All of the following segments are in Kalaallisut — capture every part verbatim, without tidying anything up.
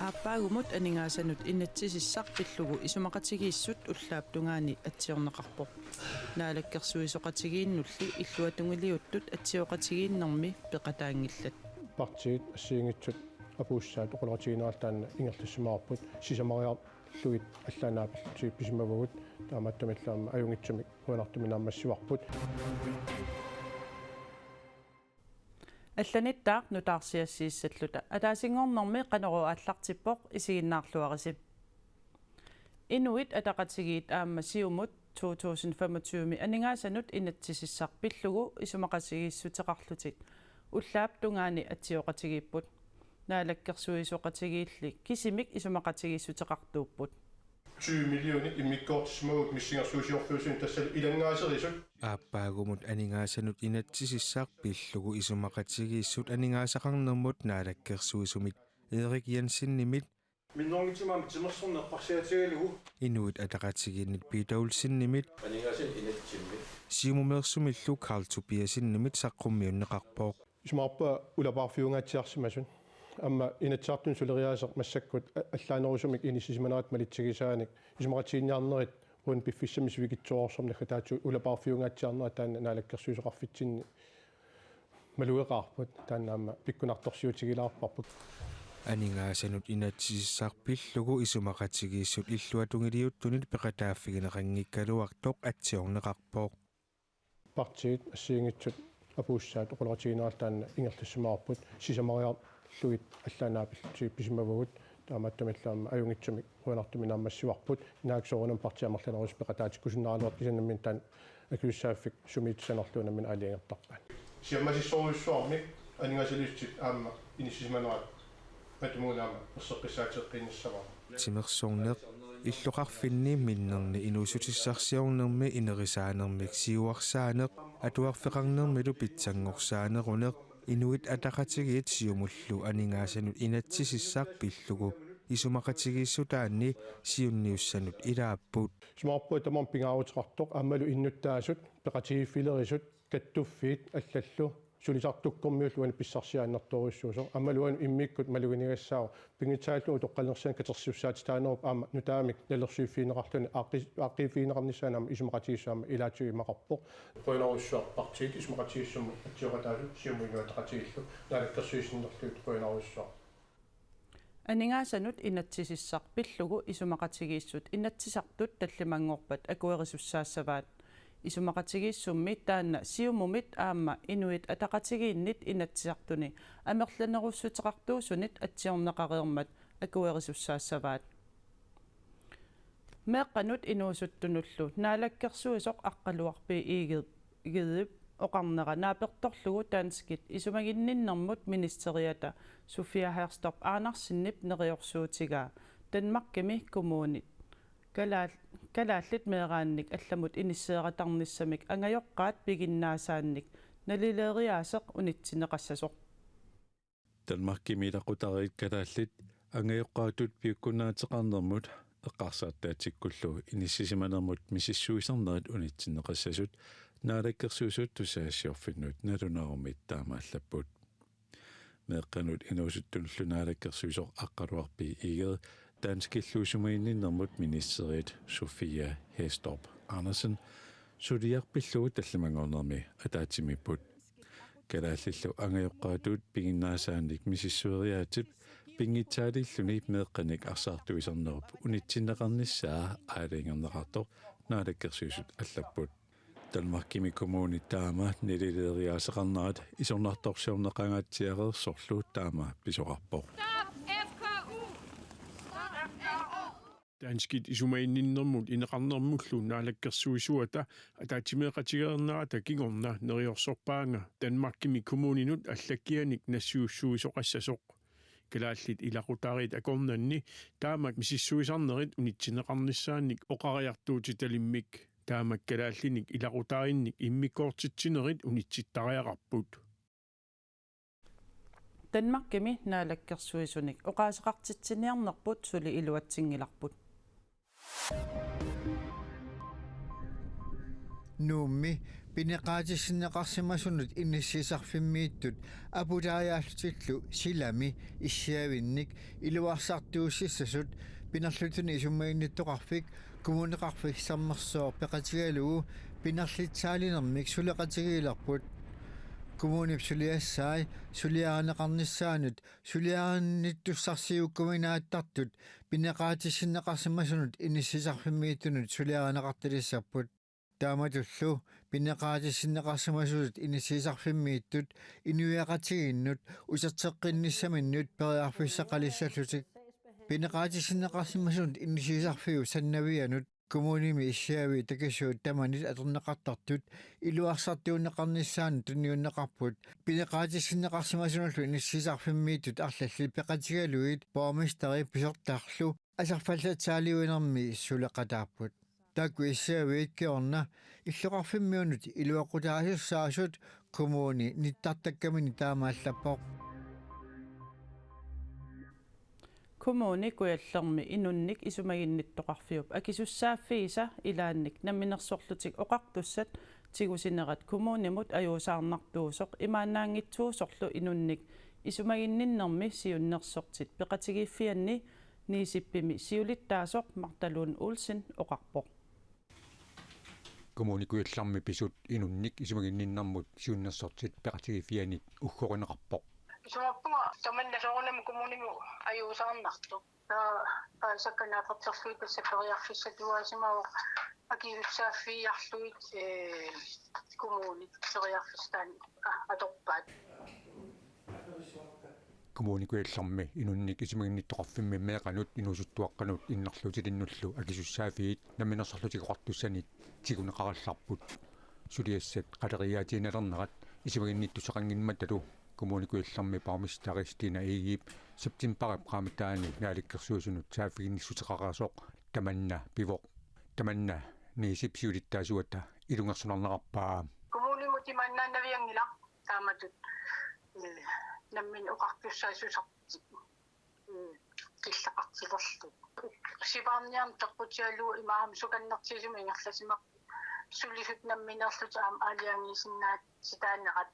Aappaagumut aningaasanut inatsisissaq pillugu isumaqatigiissut ullaap tungaani atsiorneqarpoq. Naalakkersuisooqatigiinnulli illuatungiliuttut atsioqatigiinnermi peqataanngillat. Partiit assigiinngitsut apuussaat oqaloqatigiinnerat taanna ingerlassimavarput, sisamariarlugit allaat naapillutigit pisimavagut, taamaattumillu aamma ajunngitsumik qujanartumik naammassivarput. Allanittaaq nutaarsiassiissalluta. Ataasinngornermi Qanorooq aallartippoq, isiginnaarluarisi. Inuit Ataqatigiit aamma Siumut to tusind femogtyve aningaasanut inatsisissaq pillugu isumaqatigiissuteqarlutik ullaap tungaani atsioqatigiipput. Naalakkersuisooqatigiilli kisimik isumaqatigiissuteqartuupput. Tyve millionit immikkoortissimavugut missingersuusiorfiusunit, tassalu ilanngaaserisut. Aappaagumut aningaasanut inatsisissaq pillugu isumaqatigiissut aningaasaqarnermut naalakkersuisumit Erik Jensenimit, Minnerunngitsumik aamma timersorneq eqqarsaatigalugu. Inuit Ataqatigiinnit Peter Olsenimit, Aningaasanut inatsimmik. Siumumeersumillu Karl Tobiassenimit saqqummiunneqarpoq. Isumaqarpunga ulapaarfiungaatsiarsimasut. Aamma Inatsisartuni suleriaaseq massakkut a-, allaanerusumik inissisimanerat malitsigisaanik isumaqatiginninniarnerit uani piffissami sivikitsoorsuarmi naggataatigut ulapaarfiungaatsiarnerat taanna naalakkersuisooqarfitsinni malugeqaarput, taanna aamma pikkunartorsiutigilaarparput. Aningaasanut inatsisissaq pillugu isumaqatigiissut illuatungiliuttunit peqataaffigineqanngikkaluartoq atsiorneqarpoq. Partiit assigiinngitsut apuussaat oqaloqatigiinnerat taanna ingerlassimavarput, sisamariarlugit allaat naapillutigit pisimavagut, taamaattumillu aamma ajunngitsumik qujanartumik naammassivarput. Naak soorunami partiit amerlanerusut peqataatikkusunnaraluartut, kisianni nammineq taanna akisussaaffik sumiittusanerlugu nammineq aalajangertarpaat. Siammasissorujussuarmik aningaasaliissutit aamma inissisimanerat matumuuna aamma erseqqissaateeqqiinnassavara. Timersorneq, illoqarfinni minnerni inuussutissarsiornermi inerisaanermik siuarsaaneq, atuarfeqarnermilu pitsanngorsaaneruneq, Inuit Ataqatigiit Siumullu aningaasanut inatsisissaq pillugu isumaqatigiissutaanni siunniussanut ilaapput. Isumaqarpunga tamarmik pingaaruteqartoq, aammalu innuttaasut, peqatigiiffilerisut, kattuffiit allallu, sulisartukkormiullu uani pissarsiaq annertoorujussuusoq, aammalu uani immikkut maluginiagassaavoq, pinngitsaaliilluni utoqqalinersianik katersussaatitaanerup aamma nutaamik nalilersuiffigineqarluni aaqqis-, aaqqiiffigineqarnissaanut aamma isumaqatigiissut aamma ilaatigut imaqarpoq. Qujanarujussuaq partiit isumaqatigiissummut atsioqataasut, Siumut Inuit Ataqatigiillu naalakkersuisinnerlugit qujanarujussuaq. Aningaasanut inatsisissaq pillugu isumaqatigiissut Inatsisartut tallimanngorpat akuerisussaassavaat. Isumaqatigiissummi taanna Siumumit aamma Inuit Ataqatigiinnit Inatsisartuni amerlanerussuteqartuusunit atsiorneqareermat akuerisussaassavaat. Meeqqanut inuusuttunullu naalakkersuisoq Aqqaluaq B. Egede-, Egedep oqarnera naapertorlugu danskit isumaginninnermut ministeriata Sofia Hækkerup Andersenip neriorsuutigaa Danmarkimi kommunit kalaal-, kalaallit meeraannik allamut inisseeratarnissamik angajoqqaat piginnaasaannik nalileeriaaseq unitsinneqassasoq. Danmarkimi ilaqutariit kalaallit angajoqqaatut piukkunnaateqarnermut eqqarsartaatsikkullu inissisimanermut misissuisarnerit unitsinneqassasut Naalakkersuisut tusagassiorfinnut nalunaarummi taamaallapput. Meeqqanut inuusuttunullu naalakkersuisoq Aqqaluaq B. Egede danskillu isumaginninnermut ministeriat Sofia Hækkerup Andersen suliaq pillugu tallimanngornermi ataatsimiipput. Kalaallillu angajoqqaatut piginnaasaannik misissueriaatsip pinngitsaaliilluni meeqqanik arsaartuisarnerup unitsinneqarnissaa aalajangerneqartoq naalakkersuisut allapput. Danmarkimi kommunit taama nalileeriaaseqarnerat isornartorsiorneqangaatsiareersorlu taama pisoqarpoq. Danskit isumaginninnermut ineqarnermullu naalakkersuisuata ataatsimeeqatigereernerata kingorna neriorsorpaanga Danmarkimi kommuninut allakkianik nassiussuisoqassasoq. Kalaallit ilaqutariit akornanni taamak misissuisarnerit unitsinneqarnissaannik oqariartuutitalimmik. Taamak kalaallinik ilaqutariinnik immikkoortitsinerit unitsittariaqarput. Danmarkimi naalakkersuisunik oqaaseqartitsiniarnerput suli iluatsinngilarput. Nuummi Pineqaatissinneqarsimasunut inissiisarfimmiittut aputaajaallutillu silami issiavinnik iluarsartuussissasut pinerluttunik isumaginnittoqarfik Kommuneqarfik Sermersooq peqatigalugu pinerlissaalinermik suleqatigiilerput. Kommunip suliassai suliarineqarnissaanut suliarinnittussarsiukkuminaattartut pineqaatissinneqarsimasunut inissiisarfimmiittunut suliarineqartalissapput. Taamatullu pineqaatissinneqarsimasunut inissiisarfimmiittut inuiaqatigiinnut uterteqqinnissaminnut periarfissaqalissallutik. Pineqaatissinneqarsimasunut inissiisarfiup sannavianut kommunimi issiavii takisuut tamanit atorneqartartut iluarsartuunneqarnissaannut tunniunneqarput. Pineqaatissinneqarsimasunullu inissiisarfimmiittut arlallit peqatigalugit borgmesteri pisortarlu aserfallatsaaliuinermi suleqataapput. Taakku issiaviit kingorna illoqarfimmiunut iluaqutaasussaasut kommuni nittartakkamini taama allappoq. Kommune Kujallermi inunnik isumaginnittoqarfiup akisussaaffiisa ilaannik Namminersorlutik Oqartussat tigusinerat kommunimut ajuusaarnartuusoq imaannaanngitsuusorlu inunnik isumaginninnermi siunnersortit peqatigiiffianni NIISIP-imi siulittaasoq Martha Lund Olsen oqarpoq. Kommune Kujallermi pisut inunnik isumaginninnermut siunnersortit peqatigiiffiannit uggorineqarpoq. Isumaqarpunga tamanna soorunami kommunimut ajuusaarnartoq. Taa paasisakka naapertorlugit tassa periarfissatuaasimavoq akisussaaffiiarlugit, ee, kommunit periarfissat taanna, aa, atorpaat. Kommune Kujallermi inunnik isumaginnittoqarfimmi meeqqanut inuusuttuaqqanut innarluutilinnullu akisussaaffiit Namminersorlutik Oqartussanit tiguneqarallarput. Suliassat qaleriaatiinnalernerat isumaginnittussaqanngimmatalu Kommune Kujallermi borgmesteri Stine Egedep septembarip qaammataani naalakkersuisunut saaffiginnissuteqareersoq tamanna pivoq. Tamanna NIISIP siulittaasuata ilungersunarnerarpaa. Kommunimut imaannaannavianngilaq taamatut, ee, nammineq oqartussaassuseq, ee, killeqartilerlugu. Sipaarniarneq peqqutigalugu imaammat sukannertigisumik ingerlasimapput sulisut nammineerlutik aamma aalajangiisinnaatitaanerat,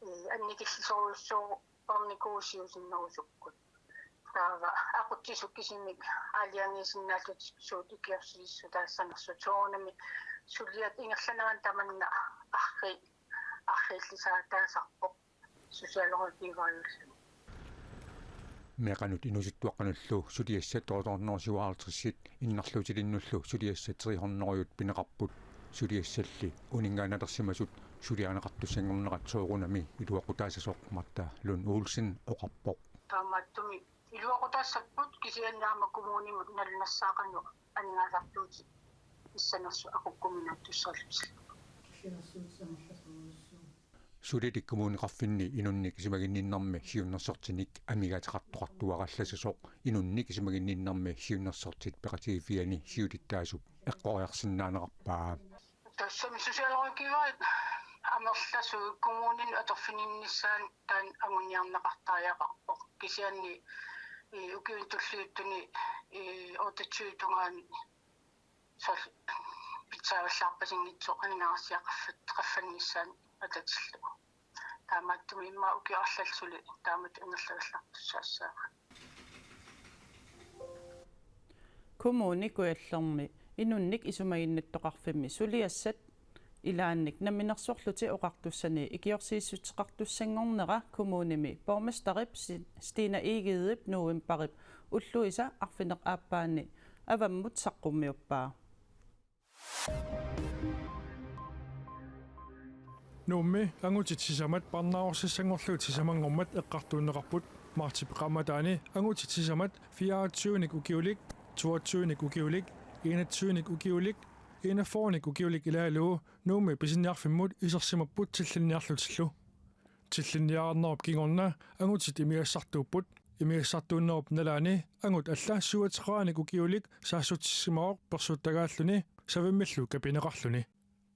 ee, annikillisorujussuuvoq barnikuusiusinnerusukkut. Taava aqutsisut kisimik aalajangiisinnaallutik suut ikiorsiissutaassanersut soorunami suliat ingerlaneranni tamanna arri-, arriillisaataasarpoq socialrådgiverillu. Meeqqanut inuusuttuaqqanullu suliassat to hundrede syvoghalvtreds innarluutilinnullu suliassat tre hundrede pineqarput. Suliassalli uninngaanersimasut suliarineqartussanngornerat soorunami iluaqutaassasoq Martha Lund Olsen oqarpoq. Taamaattumik iluaqutaassapput kisianni aamma kommunimut nalunassaat qanoq aningaasartuutit issanersut aqukkuminaattussaallutillu. Sulilik kommuneqarfinni inunnik isumaginninnermi siunnersortinik amigaateqartoqartuarallassasoq inunnik isumaginninnermi siunnersortit peqatigiiffianni siulittaasup eqqoriarsinnaanerarpaa. Tassami socialrådgiverit amerlasuut kommuninut atorfininnissaannut taanna anguniarneqartariaqarpoq. Kisianni, ee, ukiuni tulliuttuni, ee, otteogtyve tungaanut soorlu pitsaavallaarpasinngitsoq aningaasarsiaq qaffat-, qaffannissaanut atatillugu. Taamaattumik immaqa ukiut arlallit suli taamatut ingerlagallartussaassaaq. Kommune Kujallermi inunnik isumaginnittoqarfimmi suliassat ilaannik Namminersorlutik Oqartussani ikiorsiissuteqartussanngornera kommunimi borgmesterip Si-, Stine Egedep novembarip ulluisa arfineq-aappaani avammut saqqummiuppaa. Nuummi angutit sisamat parnaarussassanngorlugit sisamanngormat eqqartuunneqarput. Martip qaammataani angutit sisamat fireogtyvenik ukiulik, toogtyvenik ukiulik, enogtyvenik ukiulik, enogfyrrenik ukiulik ilaalu Nuummi pisiniarfimmut isersimapput tillinniarlutillu. Tillinniarnerup kingorna angutit imigassartuupput. Imigassartuunnerup nalaani angut alla syvogtredivenik ukiulik saassutissimavoq persuttagaalluni savimmillu kapineqarluni.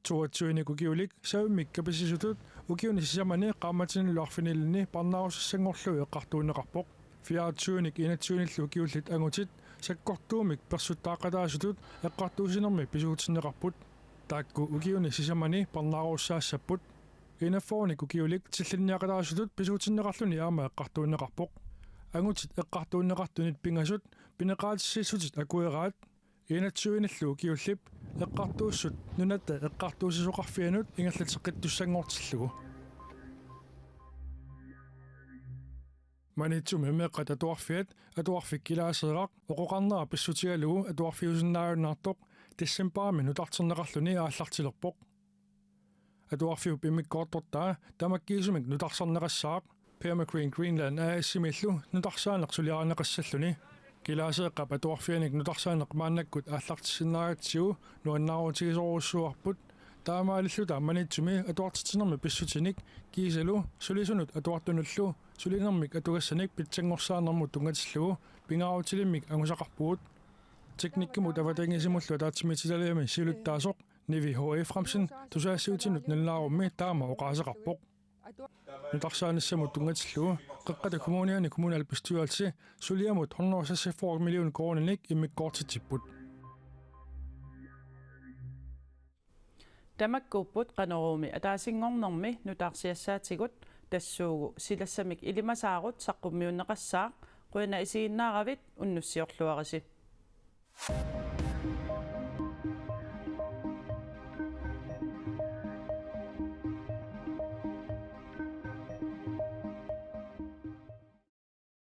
Toogtyvenik ukiulik savimmik kapisisutut ukiuni sisamani qaammatinilu arfinilinni parnaarussassanngorlugit eqqartuunneqarpoq. Fireogtyvenik enogtyvenillu ukiullit angutit sakkortuumik persuttaaqataasutut eqqartuussinermi pisuutinneqarput. Taakku ukiuni sisamani parnaarussaassapput. Enogfyrrenik ukiulik tillinniaqataasutut pisuutinneqarluni aamma eqqartuunneqarpoq. Angutit eqqartuunneqartunit pingasut pineqaatissiissutit akueraat, enogtyvenillu ukiullip eqqartuussut Nunatta Eqqartuussisoqarfianut ingerlateqqittussanngortillugu. Maniitsumi meeqqat atuarfiat Atuarfik Kilaaseeraq oqoqarnera pissutigalugu atuarfiusinnaajunnaartoq decembarimi nutarterneqarluni aallartilerpoq. Atuarfiup immikkoortortaa tamakkiisumik nutarsarneqassaaq Permagreen Greenland A/S-imiillu nutarsaaneq suliarineqassalluni. Kilaaseeqqap atuarfianik nutarsaaneq maannakkut aallartissinnaagatsigu nuannaarutigisorujussuuarput, taamaalilluta Maniitsumi atuartitsinermi pissutinik kiisalu sulisunut atuartunullu sulinermik atugassanik pitsanngorsaanermut tunngatillugu pingaarutilimmik angusaqarpugut. Teknikkimut avatangiisimullu ataatsimiititaliami siulittaasoq Nivi H. Efraimsen tusagassiuutinut nalunaarummi taama oqaaseqarpoq. Nutarsaanissamut tunngatillugu Qeqqata Kommuniani kommunalbestyrelse suliamut hundrede og seksogfyrre million koruuninik immikkoortitsipput. Tamakkuupput Qanoruumi ataasinngornermi nutaarsiassaatigut, tassuugu silassamik ilimasaarut saqqummiunneqassaaq. Qujanaq isiginnaaravit, unnussiorluarisi.